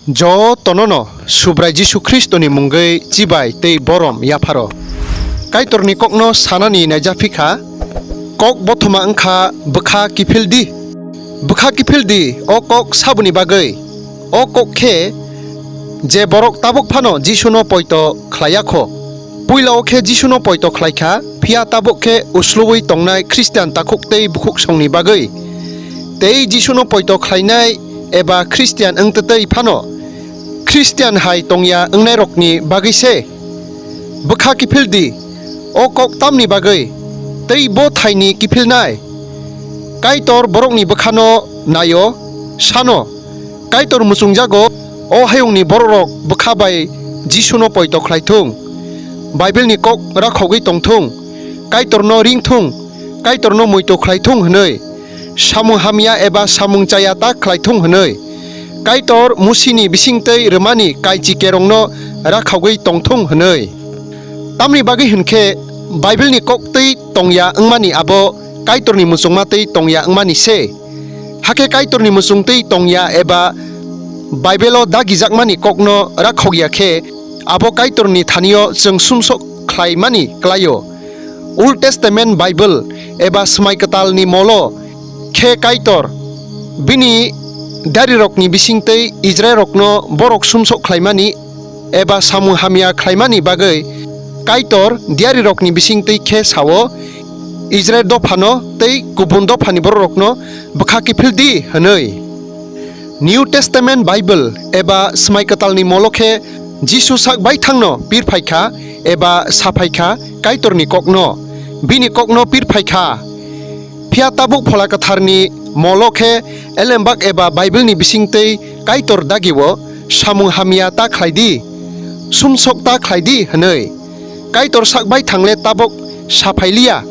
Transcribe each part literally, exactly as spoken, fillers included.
Jotono no Subrai Jisu Khristoni mungwi chibai tei borom yapharo. Kaitorni kokno sanani naijaphi kha, kok bothoma wngkha bwkha kiphil di. Bwkha kiphil di, o kok saboni bagwi? O kok khe je borok tabuk phano Jisuno poito khlai ya kho. Puila o khe Jisuno poito khlai kha, phiya tabuk khe usluwi tongnai Khristian takhuk tei bukhuksongni bagwi. Tei Jisuno poito khlainai eba Khristian wng twtwi phano Khristian hai tongya wngnairokni bagwi se. Bwkha kiphil di, o kok tamni bagwi? Tei bo thaini kiphilnai? Kaitor borokni bwkhano naio, sano. Kaitor muchungjago, o hayungni borokrok bwkha bai Jisuno poito khlai thung. Baibilni kok rakhogwi tong thung. Kaitorno ring thung, Kaitorno muitu khlai thung hwnwi. Samung hamya eba samung chaya ta khlai thung hwnwi. Kaitor Musini bisingtwi rwmani kaichi kerongno rakhogwi tong thung hwnwi. Tamni bagwi hwn khe Baibilni kok twi tongya wngmani abo Kaitorni muchungma twi tongya wngmani se. Hakhe Kaitorni muchung twi tongya eba Baibelo dagijakmani kokno rakhokya khe, abo Kaitorni thanio chwng sumsok khlaimani klaio. Old Testament Bible eba Swmai Kwtalni molo khe Kaitor bini diarirokni bisingtwi Israilrokno borok sumsok khlaimani eba samung hamya khlaimani bagwi Kaitor diarirokni bisingtwi khe sao, Israil dophano tei kubun dophani bororokno bwkha kiphil di hwnwi. New Testament Bible eba Swmai Kwtalni molo khe Jisu sak baithangno pir phai kha eba sa phai kha Kaitorni kokno, bini kokno pir phai kha. Phiya tabuk Phola Kwtharni molo khe elembak eba Baibilni bisingtwi Kaitor dagio, "Samung hamya ta khlai di, sumsok ta khlai di," hwnwi. Kaitor sak baithang le tabuk sa phai liya,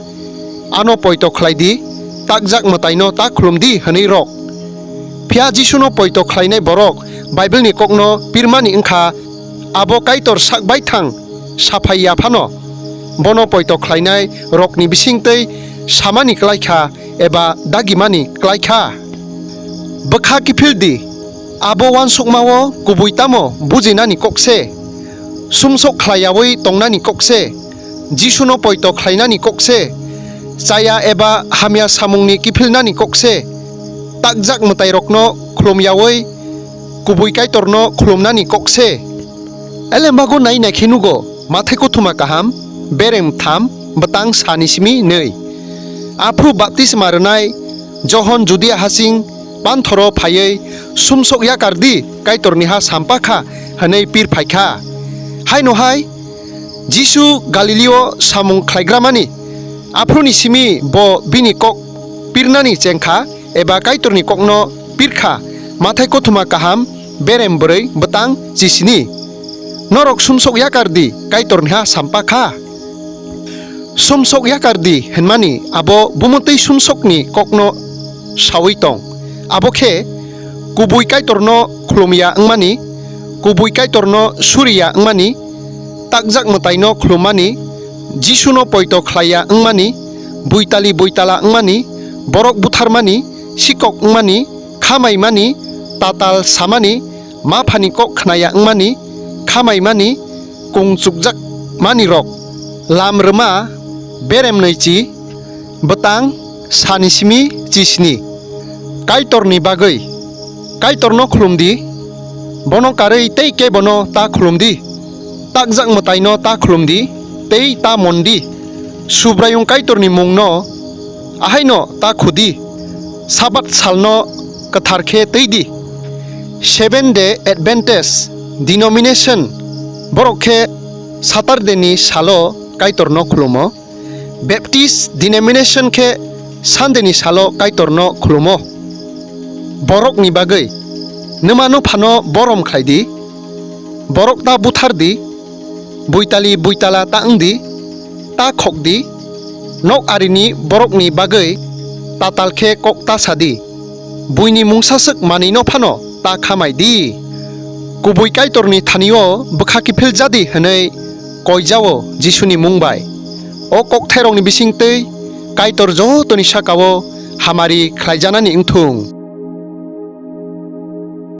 "Ano poito khlai di, takjak mwtaino ta khulum di," hwnwi rok. Phiya Jisuno poito khlainai borok Baibilni kokno pirmani wngkha, abo Kaitor sak baithang sa phai ya phano, bono poito khlainai rokni bisingtwi samani klai kha eba dagimani klai kha. Bwkha kiphil di, abo uansukmao kubui tamo bujinani kok se, sumsok khlai yaui tongnani kok se, Jisuno poito khlainani kok se, chaya eba hamya samungni kiphilnani kok se, takjak mwtairokno khulum yaui kubui Kaitorno khulumnani kok se. Elembago nai naikhe nugo, Mathai kothoma kaham, bereng tham, bwtang sani simi nwi. Aphuru baptisma rwnai Johon Judia hasing panthoro phaiwi, "Sumsok yakar di, Kaitorni ha sampa kha," hwnwi pir phai kha. Haino hai Jisu Galilio samung khlaigramani, aphuruni simi bo bini kok pirnani cheng kha eba Kaitorni kokno pir kha. Mathai kothoma kaham, bereng bwrwi, bwtang chisini. Norok sumsok yakar di, Kaitorni ha sampa kha. Sumsok yakar di hwnmani abo bumutwi sumsokni kokno saui tong. Abo khe kubui Kaitorno khulum ya wngmani, kubui Kaitorno suri ya wngmani, takjak mwtaino khulummani, Jisuno poito khlai ya wngmani, buitali buitala wngmani, borok butharmani, sikok wngmani, khamaimani, tatal samani, maphani kok khnaya wngmani, khamaimani, kung chukjak manirok, lam rwma, berem nwichi, bwtang sani simi chisni. Kaitorni bagwi, Kaitorno khulum di, bono karwi tei kebono ta khulum di, takjak mwtaino ta khulum di tei ta mon di, Subraiyung Kaitorni mungno ahaino ta khu di, Sabat salno kwthar khe twi di. Seven Day Adventist denomination borok khe Saturday ni salo Kaitorno khulumo. Baptist denomination khe Sunday ni salo Kaitorno khulumo. Borokni bagwi nwmano phano borom khlai di, borok ta buthar di, buitali buitala ta wng di, ta khok di, nok arini borokni bagwi tatal khe kok ta sa di, buini mungsaswk manwino phano ta khamai di. Kubui Kaitorni thanio bwkha kiphil ja di hwnwi koijao Jisuni mung bai. O kokthairokni bisingtwi Kaitor jotoni sakao hamari khlaijanani wng thung.